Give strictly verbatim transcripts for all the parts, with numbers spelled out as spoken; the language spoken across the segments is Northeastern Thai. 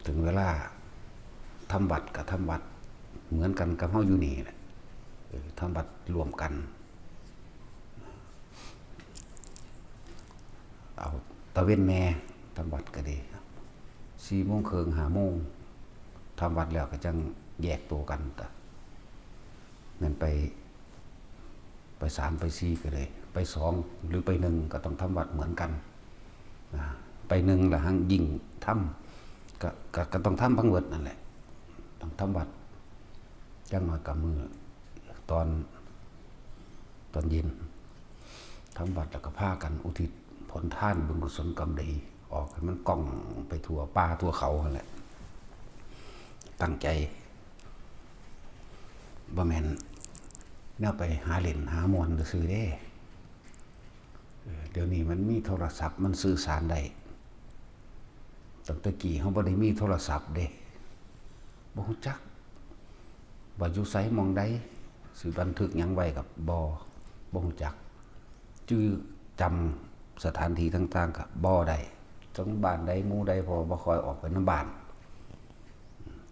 ถึงเวลาทำวัดก็ทำวัดเหมือนกันกับเฮาอยู่นี่แหละ เออ ทำวัดร่วมกัน เอาตะเว็นแหน่ ทำวัดก็ดี สี่โมงครึ่ง ห้าโมง ทำวัดแล้วก็จั่งแยกตัวกัน แต่แม่นไป ไปสาม ไปสี่ก็ได้ ไปสอง หรือไปหนึ่งก็ต้องทำวัดเหมือนกันนะ ไปหนึ่งละหังยิ่งทำ ก็ ก็ ก็ต้องทำพังเวิดนั่นแหละ ต้องทำวัด อย่างน้อยก็มื้อ ตอน ตอนเย็น ทำวัดแล้วก็พากันอุทิศผลทานบุญกุศลกรรมดี ออกให้มันก้องไปทั่วป่าทั่วเขาหั่นแหละ ตั้งใจ บ่แม่นแนวไปหาเล่นหาม่วนซื่อๆเด้ เออ เดี๋ยวนี้มันมีโทรศัพท์ มันสื่อสารได้ ตั้งแต่กี้เฮาบ่ได้มีโทรศัพท์เด้ บ่ฮู้จัก ว่าอยู่ไสหม่องใด สิบันทึกหยังไว้ก็บ่ บ่ฮู้จัก จื่อจำสถานที่ต่างๆก็บ่ได้ จักบ้านใดหมู่ใด เพราะว่าบ่ค่อยออกไปนำบ้าน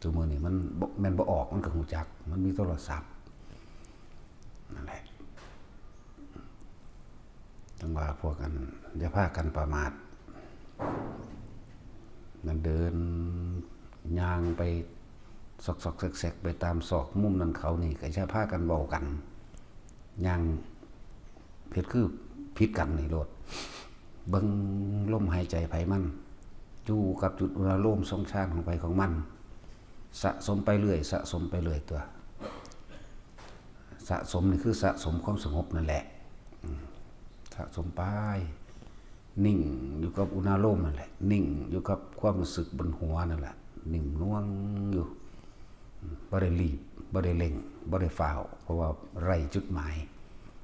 ซุมื้อนี้มันบ่ แม่นบ่ออก มันก็ฮู้จัก มันมีโทรศัพท์ นั่นแหละ จั่งว่าพวกอัน อย่าพากันประมาท นั่นเดินย่างไปซอกๆแซกๆไปตามซอกมุมนั่นเขานี่ ก็อย่าพากันเว้ากัน ย่างเฮ็ดคือผิดกันนี่โลด เบิ่งลมหายใจไผมัน อยู่กับจุดอุณาโลมทรงฌานของไผของมัน สะสมไปเรื่อย สะสมไปเรื่อยตัว สะสมนี่คือสะสมความสงบนั่นแหละ อืม สะสมไป นิ่งอยู่กับอุณาโลมนั่นแหละ นิ่งอยู่กับความรู้สึกบนหัวนั่นแหละ นิ่งนวลอยู่ อืม บ่ได้รีบ บ่ได้เร่ง บ่ได้ฟ้าว เพราะว่าไร้จุดหมาย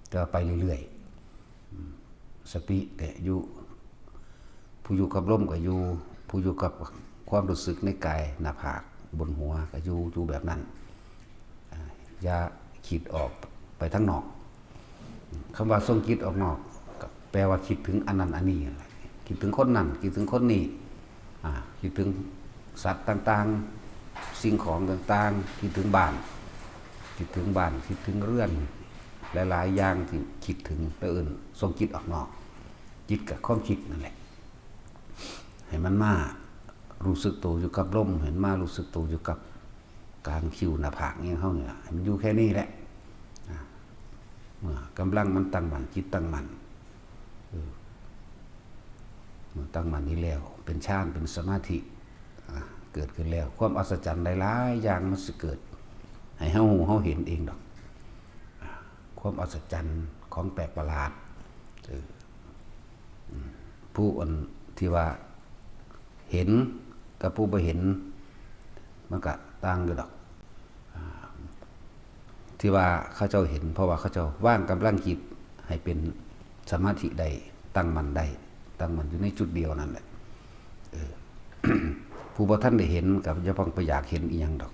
แต่ว่าไปเรื่อยๆ อืม สติแต่อยู่ ผู้อยู่กับลมก็อยู่ ผู้อยู่กับความรู้สึกในกาย หน้าผาก บนหัวก็อยู่ อยู่แบบนั้น อ่า อย่าคิดออกไปทางนอก คำว่าส่งจิตออกนอก ก็แปลว่าคิดถึงอันนั้นอันนี้นั่นแหละ คิดถึงคนนั้น คิดถึงคนนี้ อ่า คิดถึงสัตว์ต่างๆ สิ่งของต่างๆ คิดถึงบ้าน คิดถึงบ้าน คิดถึงเรือน หลายๆอย่างที่คิดถึง เพิ่นเอิ้นส่งจิตออกนอก จิตกับความคิดนั่นแหละ ให้มันมารู้สึกตัวอยู่กับลม ให้มันมารู้สึกตัวอยู่กับกลางคิ้วหน้าผากอิหยังเฮานี่ล่ะ ให้มันอยู่แค่นี้แหละ อ่า เมื่อกำลังมันตั้งมั่น จิตตั้งมั่น เออ เมื่อตั้งมั่นนี้แล้ว เป็นฌาน เป็นสมาธิ อ่า เกิดขึ้นแล้ว ความอัศจรรย์หลายๆอย่างมันสิเกิด ให้เฮาฮู้เฮาเห็นเองดอก อ่า ความอัศจรรย์ของแปลกประหลาด เออ อืม ผู้อันที่ว่าเห็นกับผู้บ่เห็น มันก็ต่างอยู่ดอก อ่า ที่ว่าเขาเจ้าเห็น เพราะว่าเขาเจ้าวางกำลังจิตให้เป็นสมาธิได้ ตั้งมั่นได้ ตั้งมั่นอยู่ในจุดเดียวนั่นแหละ เออ ผู้บ่ทันได้เห็นก็อย่าเพิ่งไปอยากเห็นอีหยังดอก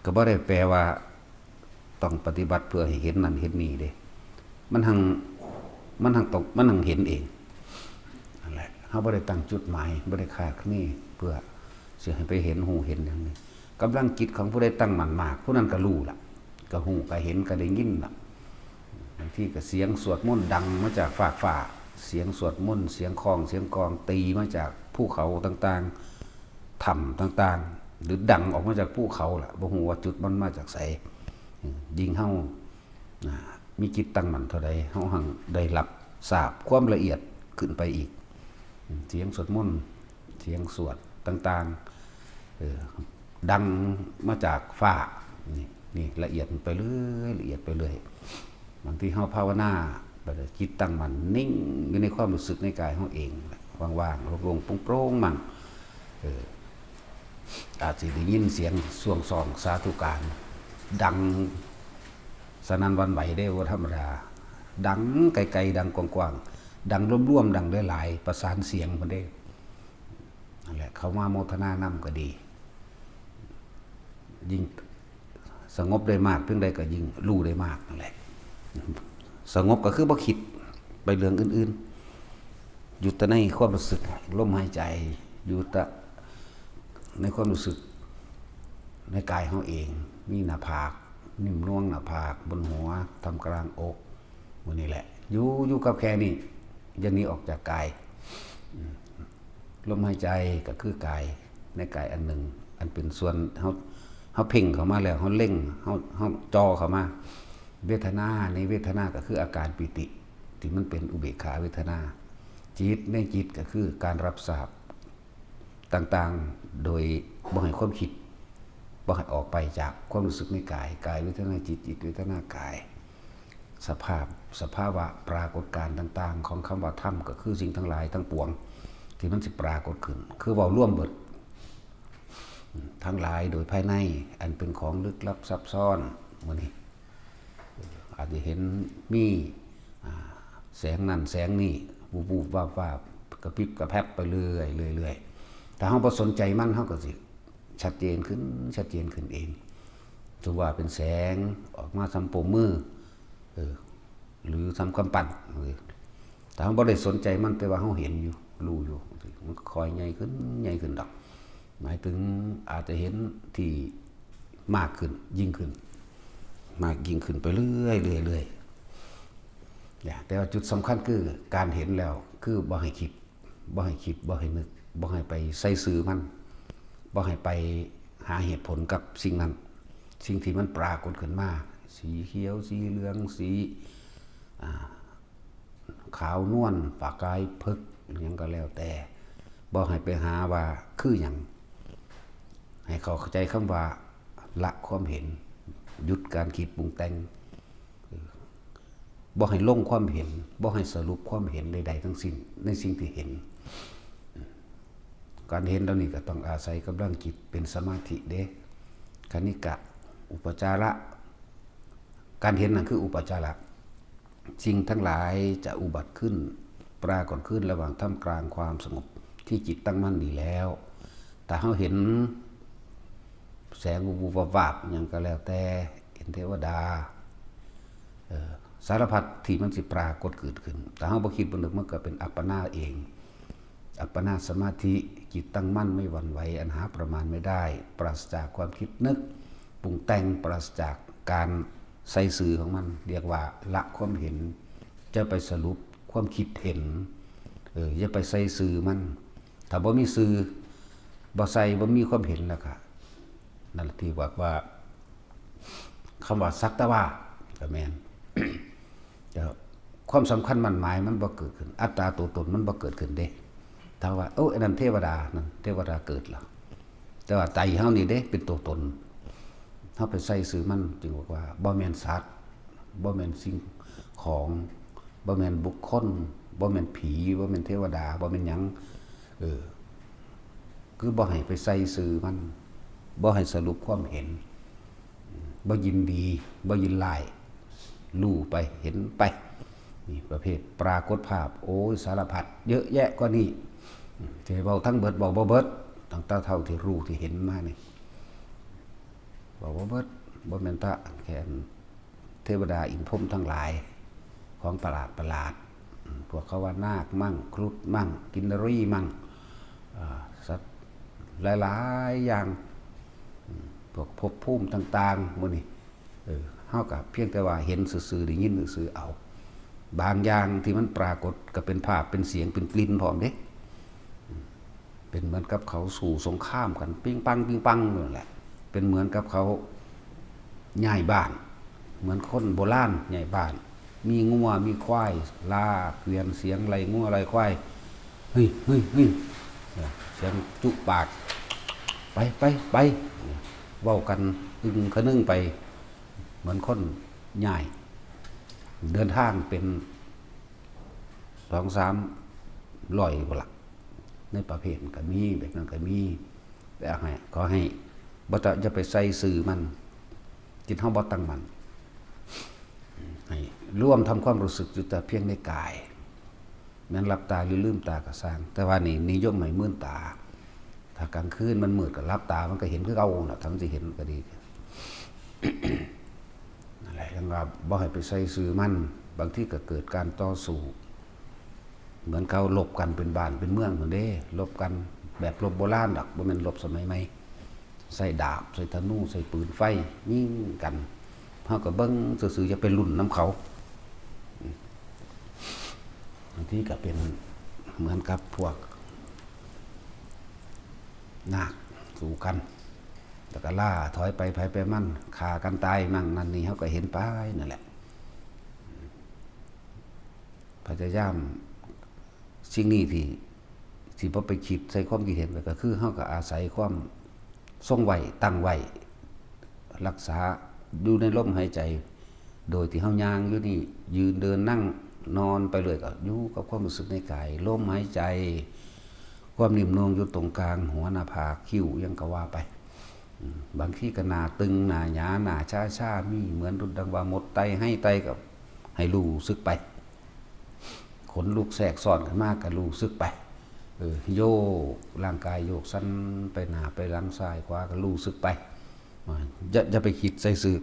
ก็บ่ได้แปลว่า ต้องปฏิบัติเพื่อให้เห็นนั่นเห็นนี่เด้ มันหัง มันหังตก มันหังเห็นเอง นั่นแหละ เฮาบ่ได้ตั้งจุดหมาย บ่ได้คาดคะเนเพื่อสิให้ไปเห็นฮู้เห็นหยังนี่ กำลังจิตของผู้ใดตั้งมั่นมาก ผู้นั้นก็ฮู้ล่ะ ก็ฮู้ ก็เห็น ก็ได้ยินล่ะ บางทีก็เสียงสวดมนต์ดังมาจากฟากฟ้า เสียงสวดมนต์ เสียงฆ้อง เสียงกลองตีมาจากภูเขาต่างๆ ถ้ำต่างๆ หรือดังออกมาจากภูเขาล่ะ บ่ฮู้ว่าจุดมันมาจากไส อืม ยิ่งเฮา อ่า มีจิตตั้งมั่นเท่าใด เฮาหังได้รับทราบความละเอียดขึ้นไปอีก อืม เสียงสวดมนต์ เสียงสวดต่างๆ เออ ดังมาจากฟ้า นี่ นี่ละเอียดไปเรื่อย ละเอียดไปเรื่อย บางทีเฮาภาวนา บัดนี้จิตตั้งมั่นนิ่งอยู่ในความรู้สึกในกายเฮาเอง ว่างๆ โล่งๆ โปร่งๆ มั่ง เออ อาจสิได้ยินเสียงซวงซ่องสาธุการ ดังสนั่นหวั่นไหวเด้ บ่ธรรมดา ดังไกลๆ ดังกว้างๆ ดังรวมๆ ดังหลายๆ ประสานเสียงพุ้นเด้ นั่นแหละ เข้ามาโมทนานำก็ดี ยิ่งสงบได้มากเพียงใดก็ยิ่งรู้ได้มากนั่นแหละ สงบก็คือบ่คิดไปเรื่องอื่นๆ อยู่แต่ในความรู้สึก ลมหายใจ อยู่แต่ ในความรู้สึก ในกายเฮาเอง มีหน้าผาก นิ่มนวลหน้าผาก บนหัว ท่ามกลางอก หมู่นี้แหละ อยู่ อยู่กับแค่นี้ อย่าหนีออกจากกาย อืม ลมหายใจก็คือกาย ในกายอันหนึ่ง อันเป็นส่วน เฮา เฮาเพ่งเข้ามาแล้ว เฮาเล็ง เฮา เฮาจ่อเข้ามา เวทนา ในเวทนาก็คืออาการปีติ ที่มันเป็นอุเบกขาเวทนา จิต ในจิตก็คือการรับทราบ ต่างๆ โดยบ่ให้ความคิด บ่ให้ออกไปจากความรู้สึกในกาย กายเวทนาจิต จิตเวทนากาย สภาพ สภาวะปรากฏการณ์ต่างๆ ของคำว่าธรรม ก็คือสิ่งทั้งหลายทั้งปวง ที่มันสิปรากฏขึ้น คือเว้ารวมเบิด ทั้งหลายโดยภายใน อันเป็นของลึกลับซับซ้อน หมู่นี้ อาจจะเห็นมี อ่า แสงนั่นแสงนี่ วุบๆ วาบๆ กระพริบกระแพรบไปเรื่อยๆ เรื่อยๆ ถ้าเฮาบ่สนใจมัน เฮาก็สิชัดเจนขึ้น ชัดเจนขึ้นเอง ถือว่าเป็นแสงออกมาส่ำโป้งมือ เออ หรือส่ำกำปั้น เออ ถ้าเฮาบ่ได้สนใจมัน แต่ว่าเฮาเห็นอยู่ รู้อยู่ มันก็ค่อยใหญ่ขึ้น ใหญ่ขึ้นดอก หมายถึงอาจจะเห็นที่มากขึ้น ยิ่งขึ้น มากยิ่งขึ้นไปเรื่อยๆ เรื่อยๆ เนี่ย แต่ว่าจุดสำคัญคือการเห็นแล้ว คือบ่ให้คิด บ่ให้คิด บ่ให้นึก บ่ให้ไปใส่ซื่อมัน บ่ให้ไปหาเหตุผลกับสิ่งนั้น สิ่งที่มันปรากฏขึ้นมา สีเขียว สีเหลือง สี อ่า ขาวนวล ประกายผึก อิหยังก็แล้วแต่ บ่ให้ไปหาว่าคือหยัง ให้เข้าใจคำว่าละความเห็น หยุดการคิดปรุงแต่ง บ่ให้ลงความเห็น บ่ให้สรุปความเห็นใดๆ ทั้งสิ้น ในสิ่งที่เห็น การเห็นเหล่านี้ก็ต้องอาศัยกำลังจิตเป็นสมาธิเด้ คณิกะ อุปจาระ การเห็นนั่นคืออุปจาระ สิ่งทั้งหลายจะอุบัติขึ้น ปรากฏขึ้นระหว่างท่ามกลางความสงบที่จิตตั้งมั่นดีแล้ว ถ้าเฮาเห็นแสงวุบๆ วาบๆ หยังก็แล้วแต่ เห็นเทวดา เอ่อ สารพัดที่มันสิปรากฏเกิดขึ้น ถ้าเฮาบ่คิดบ่นึก มันก็เป็นอัปปนาเอง อัปปนาสมาธิ จิตตั้งมั่นไม่หวั่นไหว อันหาประมาณไม่ได้ ปราศจากความคิดนึกปรุงแต่ง ปราศจากการใส่ซื่อของมัน เรียกว่าละความเห็น อย่าไปสรุปความคิดเห็น เออ อย่าไปใส่ซื่อมัน ถ้าบ่มีซื่อ บ่ใส่ บ่มีความเห็นแล้วก็ นั่นที่บอกว่า คำว่าสักแต่ว่าก็แม่น แต่ความสำคัญหมั้นหมายมันบ่เกิดขึ้น อัตตาตัวตนมันบ่เกิดขึ้นเด้ ถ้าว่า โอ้ อันนั้นเทวดา นั่นเทวดาเกิดแล้ว แต่ว่าใจเฮานี่เด้ เป็นตัวตน เฮาไปใส่ซื่อมัน จึงบอกว่า บ่แม่นสัตว์ บ่แม่นสิ่งของ บ่แม่นบุคคล บ่แม่นผี บ่แม่นเทวดา บ่แม่นหยัง เออ คือบ่ให้ไปใส่ซื่อมัน บ่ให้สรุปความเห็น บ่ยินดี บ่ยินร้าย รู้ไป เห็นไป นี่ประเภทปรากฏภาพ โอ้ย สารพัด เยอะแยะกว่านี้ จะเว้าทั้งเบิด เว้าบ่เบิด ตั้งแต่เท่าที่รู้ที่เห็นมานี่ เว้าบ่เบิด บ่แม่นแต่แค่เทวดาอินทร์พรหมทั้งหลาย ของประหลาดประหลาด อืม พวกเขาว่านาคมั่ง ครุฑมั่ง กินนรีมั่ง อ่า สัตว์หลายๆ อย่าง อืม พวกภพภูมิต่างๆ หมู่นี้ เออ เฮาก็เพียงแต่ว่าเห็นซื่อๆ ได้ยินซื่อๆ เอา บางอย่างที่มันปรากฏก็เป็นภาพ เป็นเสียง เป็นกลิ่นพร้อมเด้ อืม เป็นเหมือนกับเขาสู้สงครามกัน ปิ้งปัง ปิ้งปัง นั่นแหละ เป็นเหมือนกับเขาย้ายบ้าน เหมือนคนโบราณย้ายบ้าน มีงัว มีควาย ลาเกวียน เสียงไล่งัวไล่ควาย เฮ้ย เฮ้ย เฮ้ย เสียงจุปาก ไป ไป ไป เว้ากันอึ้งคะนึงไป เหมือนคนย้าย เดินทางเป็น สองสามร้อยพุ้นละ ในประเภทมันก็มี แบบนั้นก็มี แต่ให้ ขอให้บ่ต้อง อย่าไปใส่ซื่อมัน จิตเฮาบ่ตั้งมั่น ให้รวมทำความรู้สึกอยู่แต่เพียงในกาย แม่นหลับตาหรือลืมตาก็ซ่าง แต่ว่านี่นิยมให้มืนตา ถ้ากลางคืนมันมืดก็หลับตา มันก็เห็นคือเก่าน่ะ ถ้ามันสิเห็นก็ดี นั่นแหละ ยังว่าบ่ให้ไปใส่ซื่อมัน บางทีก็เกิดการต่อสู้ เหมือนเขารบกันเป็นบ้านเป็นเมืองนั่นเด้ รบกัน แบบรบโบราณดอก บ่แม่นรบสมัยใหม่ ใส่ดาบ ใส่ธนู ใส่ปืนไฟ ยิงกัน เฮาก็เบิ่งซื่อๆ อย่าไปลุ้นนำเขา บางทีก็เป็นเหมือนกับพวกนาคสู้กัน แล้วก็ล่าถอยไปไผไปมัน ฆ่ากันตายมั่ง นั่นนี่ เฮาก็เห็นไปนั่นแหละ พยายาม สิ่งนี้ที่ ที่บ่ไปคิดใส่ความคิดเห็นไป ก็คือเฮาก็อาศัยความทรงไว้ ตั้งไว้ รักษาอยู่ในลมหายใจ โดยที่เฮาย่างอยู่นี่ ยืนเดินนั่งนอนไปเรื่อย ก็อยู่กับความรู้สึกในกาย ลมหายใจ ความนิ่มนวลอยู่ตรงกลางหัว หน้าผาก คิ้ว หยังก็ว่าไป อืม บางทีก็หน้าตึง หน้าหยา หน้าชาๆ มี เหมือนดุจดังว่ามดไต่ไฮ่ไต่ ก็ให้รู้สึกไป ขนลุกแทรกซ้อนขึ้นมาก็รู้สึกไป เออ โยกร่างกาย โยกสั่นไปหน้าไปหลัง ซ้ายขวาก็รู้สึกไป อ่า อย่า อย่าไปคิดใส่ซื่อ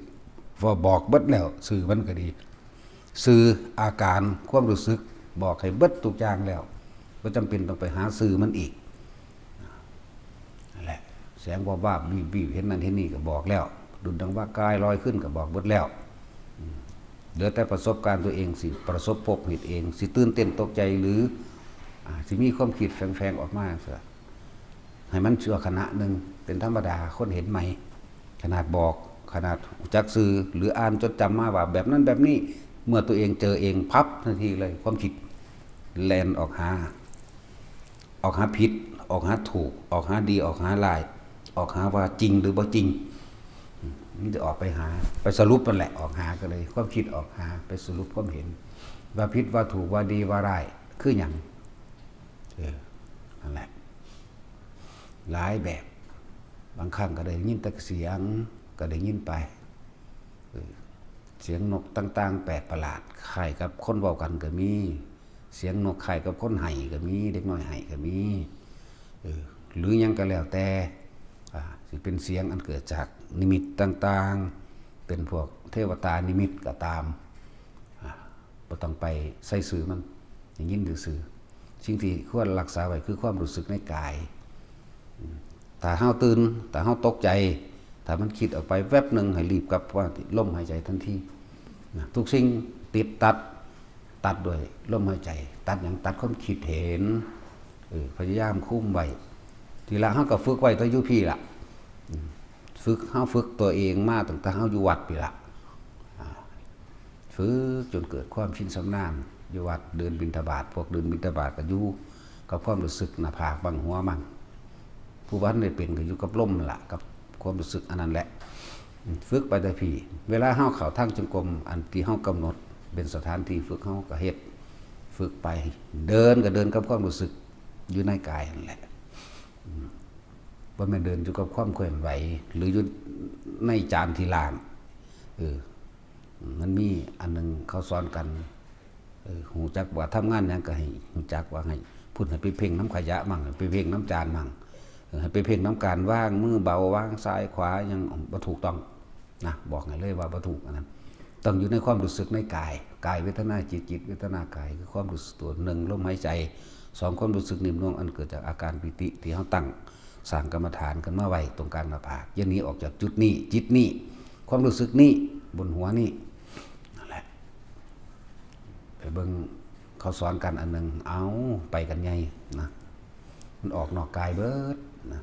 เพราะบอกเบิดแล้ว ซื่อมันก็ดี ซื่อ อาการ ความรู้สึก บอกให้เบิดทุกอย่างแล้ว บ่จำเป็นต้องไปหาซื่อมันอีก นั่นแหละ แสงวาบวาบ วิบวิบ เห็นนั่นเห็นนี่ก็บอกแล้ว ดุจดังว่ากายลอยขึ้นก็บอกเบิดแล้ว อืม เหลือแต่ประสบการณ์ตัวเอง สิประสบพบเห็นเอง สิตื่นเต้นตกใจ หรือ อ่า สิมีความคิดแฝงๆ ออกมาซะ ให้มันชั่วขณะหนึ่ง เป็นธรรมดา คนเห็นใหม่ ขนาดบอก ขนาดรู้จักซื่อ หรืออ่านจดจำมาว่าแบบนั้นแบบนี้ เมื่อตัวเองเจอเอง พับ ทันทีเลย ความคิดแล่นออกหา ออกหาผิด ออกหาถูก ออกหาดี ออกหาร้าย ออกหาว่าจริงหรือบ่จริง มันจะออกไปหา ไปสรุปนั่นแหละ ออกหาก็เลย ความคิดออกหา ไปสรุปความเห็น ว่าผิดว่าถูก ว่าดีว่าร้าย คือหยัง เออ นั่นแหละ หลายแบบ บางครั้งก็ได้ยินแต่เสียง ก็ได้ยินไป เออ เสียงนกต่างๆ แปลกประหลาด คล้ายกับคนเว้ากันก็มี เสียงนกคล้ายกับคนไห้ก็มี เด็กน้อยไห้ก็มี เออ หรือหยังก็แล้วแต่ อ่า สิเป็นเสียงอันเกิดจากนิมิตต่างๆ เป็นพวกเทวตานิมิตก็ตาม อ่า บ่ต้องไปใส่ซื่อมัน ได้ยินซื่อๆ สิ่งที่ควรรักษาไว้คือความรู้สึกในกาย อืม ถ้าเฮาตื่น ถ้าเฮาตกใจ ถ้ามันคิดออกไปแวบหนึ่ง ให้รีบกลับมาที่ลมหายใจทันที นะ ทุกสิ่งติดตัด ตัดด้วยลมหายใจ ตัดหยัง ตัดความคิดเห็น เออ พยายามคุมไว้ ทีละเฮาก็ฝึกไว้แต่อยู่พี้ล่ะ อืม ฝึก เฮาฝึกตัวเองมาตั้งแต่เฮาอยู่วัดพี้ล่ะ อ่า ฝึกจนเกิดความชินชำนาญ อยู่วัดเดินบิณฑบาต พวกเดินบิณฑบาตก็อยู่กับความรู้สึกหน้าผากมั่งหัวมั่ง ผู้บ่ทันได้เป็นก็อยู่กับลมนั่นล่ะ กับความรู้สึกอันนั้นแหละ ฝึกไปแต่พี้ เวลาเฮาเข้าทางจงกรม อันที่เฮากำหนดเป็นสถานที่ฝึก เฮาก็เฮ็ด ฝึกไป เดินก็เดินกับความรู้สึกอยู่ในกายนั่นแหละ อืม บ่แม่นเดินอยู่กับความเคลื่อนไหว หรืออยู่ในจานที่ล้าง เออ มันมีอันหนึ่งเขาสอนกัน เออ ฮู้จักว่าทำงานหยังก็ให้ฮู้จักว่าให้ พุ้นให้ไปเพ่งนำขยะมั่ง ให้ไปเพ่งนำจานมั่ง เออ ให้ไปเพ่งนำการวางมือเบา วางซ้ายขวา หยังบ่ถูกต้องนะ บอกให้เลยว่าบ่ถูกอันนั้น ต้องอยู่ในความรู้สึกในกาย กายเวทนาจิต จิตเวทนากาย คือความรู้สึกตัว หนึ่ง ลมหายใจ สอง ความรู้สึกนิ่มนวลอันเกิดจากอาการปีติที่เฮาตั้ง สร้างกรรมฐานขึ้นมาไว้ตรงกลางหน้าผาก อย่าหนีออกจากจุดนี้ จิตนี้ ความรู้สึกนี้ บนหัวนี้ นั่นแหละ ไปเบิ่งเขาสอนกันอันหนึ่ง เอา ไปกันใหญ่นะ มันออกนอกกายเบิดนะ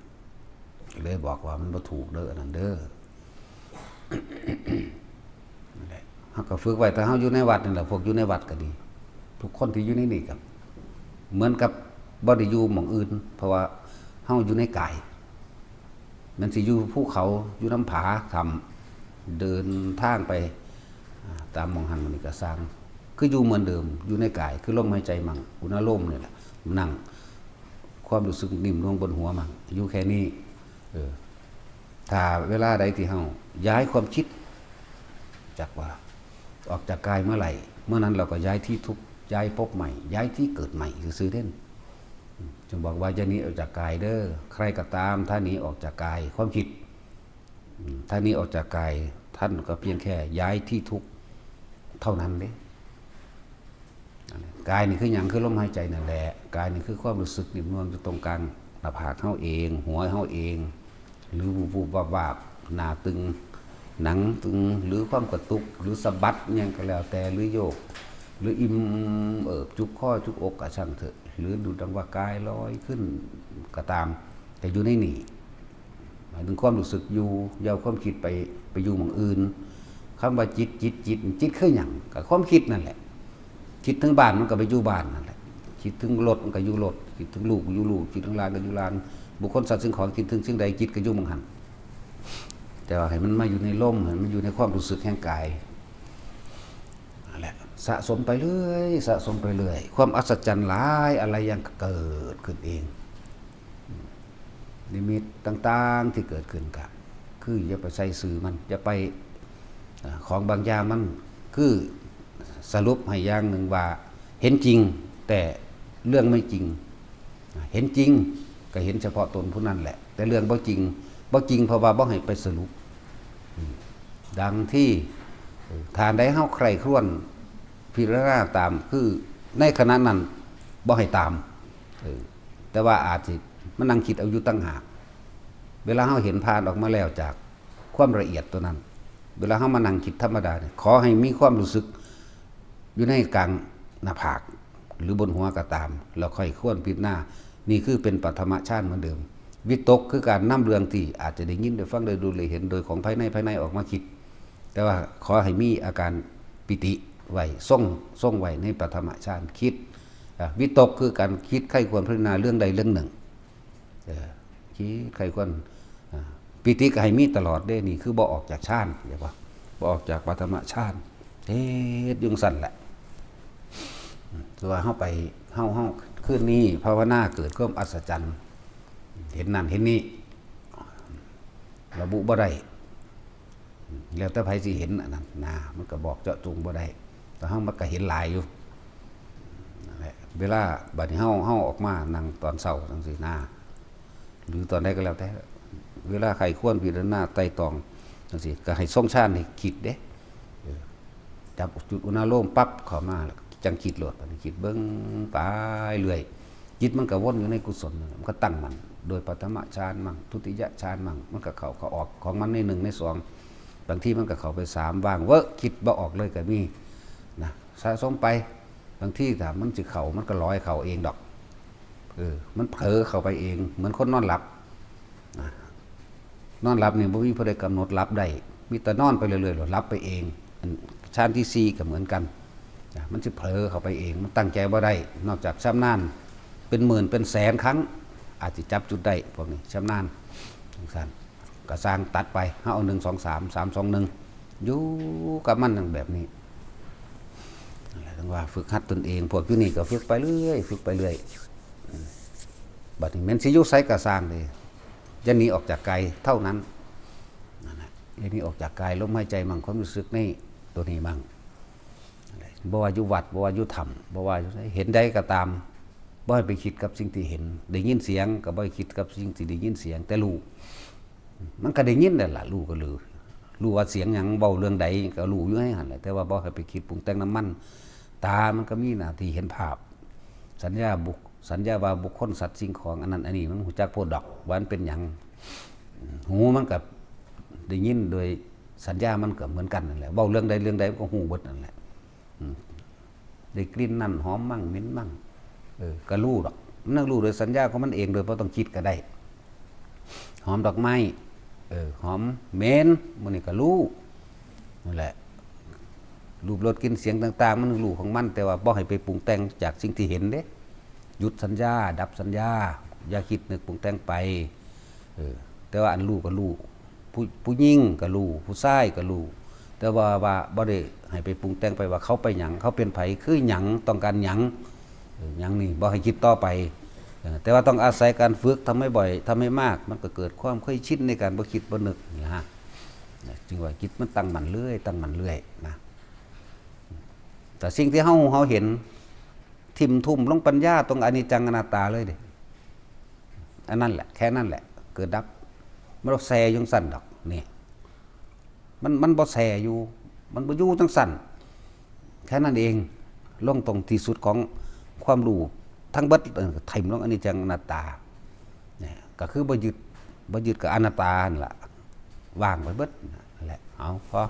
เลยบอกว่ามันบ่ถูกเด้อ อันนั้นเด้อ นั่นแหละ เฮาก็ฝึกไว้ ถ้าเฮาอยู่ในวัดนั่นแหละ พวกอยู่ในวัดก็ดี ทุกคนที่อยู่ในนี่ก็เหมือนกับบ่ได้อยู่หม่องอื่น เพราะว่าเฮาอยู่ในกาย มันสิอยู่ภูเขา อยู่นำผา ถ้ำ เดินทางไป อ่า ตามหม่องหั้นหม่องนี้ก็ซ่าง คืออยู่เหมือนเดิม อยู่ในกาย คือลมหายใจมั่ง อุณาโลมนี่แหละ นั่ง ความรู้สึกนิ่มนวลบนหัวมั่ง อยู่แค่นี้ เออ ถ้าเวลาใดที่เฮาย้ายความคิด จากว่าออกจากกายเมื่อไหร่ เมื่อนั้นเราก็ย้ายที่ทุกข์ ย้ายภพใหม่ ย้ายที่เกิดใหม่ซื่อๆเด้น อืม จึงบอกว่าอย่าหนีออกจากกายเด้อ ใครก็ตาม ถ้าหนีออกจากกาย ความคิด อืม ถ้าหนีออกจากกาย ท่านก็เพียงแค่ย้ายที่ทุกข์เท่านั้นเด้ กายนี่คือหยัง คือลมหายใจนั่นแหละ กายนี่คือความรู้สึกนิ่มนวลอยู่ตรงกลาง น้าผากเฮาเอง หัวเฮาเอง หรือวุบๆวาบๆ หน้าตึง หนังตึง หรือความกระตุก หรือสะบัดอิหยังก็แล้วแต่ หรือโยก หรืออิ่มเอิบ จุกคอจุกอกก็ช่างเถอะ หรือดูดังว่ากายลอยขึ้นก็ตาม แต่อยู่ในนี่ หมายถึงความรู้สึกอยู่ อย่าเอาความคิดไป ไปอยู่หม่องอื่น คำว่าจิต จิต จิต จิตคือหยัง ก็ความคิดนั่นแหละ คิดถึงบ้านมันก็ไปอยู่บ้านนั่นแหละ คิดถึงรถมันก็อยู่รถ คิดถึงลูกก็อยู่ลูก คิดถึงหลานก็อยู่หลาน บุคคลสัตว์สิ่งของ คิดถึงสิ่งใด จิตก็อยู่หม่องหั้น แต่ว่าให้มันมาอยู่ในลม ให้มันอยู่ในความรู้สึกแห่งกาย นั่นแหละ สะสมไปเรื่อย สะสมไปเรื่อย ความอัศจรรย์หลายอะไรยังเกิดขึ้นเอง นิมิตต่างๆที่เกิดขึ้นก็คืออย่าไปใส่ซื่อมัน อย่าไป อ่า ของบางอย่างมันคือสรุปให้อย่างหนึ่งว่าเห็นจริง แต่เรื่องไม่จริง อ่า เห็นจริงก็เห็นเฉพาะตนผู้นั้นแหละ แต่เรื่องบ่จริง บ่จริงเพราะว่าบ่ให้ไปสรุป อืม ดังที่ เอ่อ ถ้าอันใดเฮาใคร่ครวญพิจารณาตาม คือในขณะนั้นบ่ให้ตาม เออ แต่ว่าอาจสิมานั่งคิดเอาอยู่ต่างหาก เวลาเฮาเห็นผ่านออกมาแล้วจากความละเอียดตัวนั้น เวลาเฮามานั่งคิดธรรมดาเนี่ย ขอให้มีความรู้สึกอยู่ในกลางหน้าผาก หรือบนหัวก็ตาม แล้วค่อยครวญพิจารณา นี่คือเป็นปฐมฌานเหมือนเดิม วิตกคือการนำเรื่องที่อาจจะได้ยิน ได้ฟัง ได้ดู ได้เห็น โดยของภายใน ภายในออกมาคิด แต่ว่าขอให้มีอาการปีติไว้ ทรง ทรงไว้ในปฐมฌาน คิด อ่ะ วิตกคือการคิดใคร่ครวญพิจารณาเรื่องใดเรื่องหนึ่ง เออ คิดใคร่ครวญ อ่า ปีติก็ให้มีตลอดเด้ นี่คือบ่ออกจากฌาน เห็นบ่ บ่ออกจากปฐมฌาน เฮ็ดอยู่จั่งซั่นแหละ อืม คือว่าเฮาไป เฮา เฮา คืนนี้ภาวนาเกิดความอัศจรรย์ เห็นนั่นเห็นนี่ ระบุบ่ได้ แล้วแต่ไผสิเห็นอันนั้นนะ มันก็บอกเจาะจงบ่ได้ แต่เฮามันก็เห็นหลายอยู่ นั่นแหละ เวลาบัดนี้เฮา เฮาออกมานั่งตอนเช้าจั่งซี้นะ หรือตอนใดก็แล้วแต่ เวลาใคร่ครวญพิจารณาไตร่ตรองจั่งซี้ ก็ให้ทรงฌานให้คิดเด้ เออ จับจุดอุณาโลมปั๊บเข้ามาแล้วจั่งคิดโลด บัดนี้คิดเบิ่งไปเรื่อย จิตมันก็วนอยู่ในกุศลนั่นแหละ มันก็ตั้งมั่น โดยปฐมฌานมั่ง ทุติยฌานมั่ง มันก็เข้าก็ออกของมันในหนึ่งในสอง บางทีมันก็เข้าไปสาม ว่างเว้อ คิดบ่ออกเลยก็มีนะ สะสมไป บางทีถ้ามันสิเข้า มันก็ลอยเข้าเองดอก เออ มันเผลอเข้าไปเอง เหมือนคนนอนหลับนะ นอนหลับนี่บ่มีผู้ใดกำหนดหลับได้ มีแต่นอนไปเรื่อยๆ แล้วหลับไปเอง อันฌานที่สี่ก็เหมือนกันนะ มันสิเผลอเข้าไปเอง มันตั้งใจบ่ได้ นอกจากชำนาญเป็นหมื่นเป็นแสนครั้ง อาจสิจับจุดได้ พวกนี้ชำนาญจั่งซั่น ก็สร้างตัดไป เฮาเอา หนึ่ง สอง สาม สาม สอง หนึ่ง อยู่กับมันแบบนี้ นั่นแหละ ถึงว่าฝึกหัดตนเอง พวกอยู่นี่ก็ฝึกไปเรื่อย ฝึกไปเรื่อย อืม บัดนี้แม่นสิอยู่ไสก็ซ่างเด้ อย่าหนีออกจากกายเท่านั้น นั่นแหละ อย่าหนีออกจากกาย ลมหายใจมั่ง ความรู้สึกในตัวนี้มั่ง บ่ว่าอยู่วัด บ่ว่าอยู่ถ้ำ บ่ว่าอยู่ไส เห็นใดก็ตาม บ่ให้ไปคิดกับสิ่งที่เห็น ได้ยินเสียงก็บ่ให้คิดกับสิ่งที่ได้ยินเสียง แต่รู้ มันก็ได้ยินนั่นล่ะ รู้ก็รู้ รู้ว่าเสียงหยังเว้าเรื่องใดก็รู้อยู่ในหั่นแหละ แต่ว่าบ่ให้ไปคิดปรุงแต่งนำมัน ตามันก็มีหน้าที่เห็นภาพ สัญญาบุค สัญญาว่าบุคคลสัตว์สิ่งของอันนั้นอันนี้มันฮู้จักโพดดอกว่ามันเป็นหยัง หูมันก็ได้ยินโดยสัญญามันก็เหมือนกันนั่นแหละ เว้าเรื่องใดเรื่องใดมันก็ฮู้เบิดนั่นแหละ อืม ได้กลิ่นนั่นหอมมั่งเหม็นมั่ง เออ ก็รู้ดอก มันรู้โดยสัญญาของมันเองโดยบ่ต้องคิดก็ได้ หอมดอกไม้ เออ หอมเหม็น มื้อนี้ก็รู้ นั่นแหละ รูปรสกลิ่นเสียงต่างๆ มันรู้ของมัน แต่ว่าบ่ให้ไปปรุงแต่งจากสิ่งที่เห็นเด้ หยุดสัญญา ดับสัญญา อย่าคิดนึกปรุงแต่งไป เออ แต่ว่าอันรู้ก็รู้ ผู้ ผู้หญิงก็รู้ ผู้ชายก็รู้ แต่ว่า ว่าบ่ได้ให้ไปปรุงแต่งไปว่าเขาไปหยัง เขาเป็นไผ คือหยัง ต้องการหยัง เออ หยังนี่บ่ให้คิดต่อไป เออ แต่ว่าต้องอาศัยการฝึก ทำให้บ่อย ทำให้มาก มันก็เกิดความเคยชินในการบ่คิดบ่นึกนี่ฮะ นะ จึงว่าจิตมันตั้งมั่นเรื่อย ตั้งมั่นเรื่อยนะ แต่สิ่งที่เฮา เฮาเห็น ถิ่มทุ่มลงปัญญาตรงอนิจจังอนัตตาเลยเด้ อันนั้นแหละ แค่นั้นแหละ เกิดดับ มันบ่แซ่อยู่จั่งซั่นดอก นี่ มัน มันบ่แซ่อยู่ มันบ่อยู่จั่งซั่น แค่นั้นเอง ลงตรงที่สุดของความรู้ทั้งเบิด เออ ถิ่มลงอนิจจังอนัตตา ก็คือบ่ยึด บ่ยึดกับอนัตตานั่นล่ะ ว่างไปเบิดนั่นแหละ เอาพอ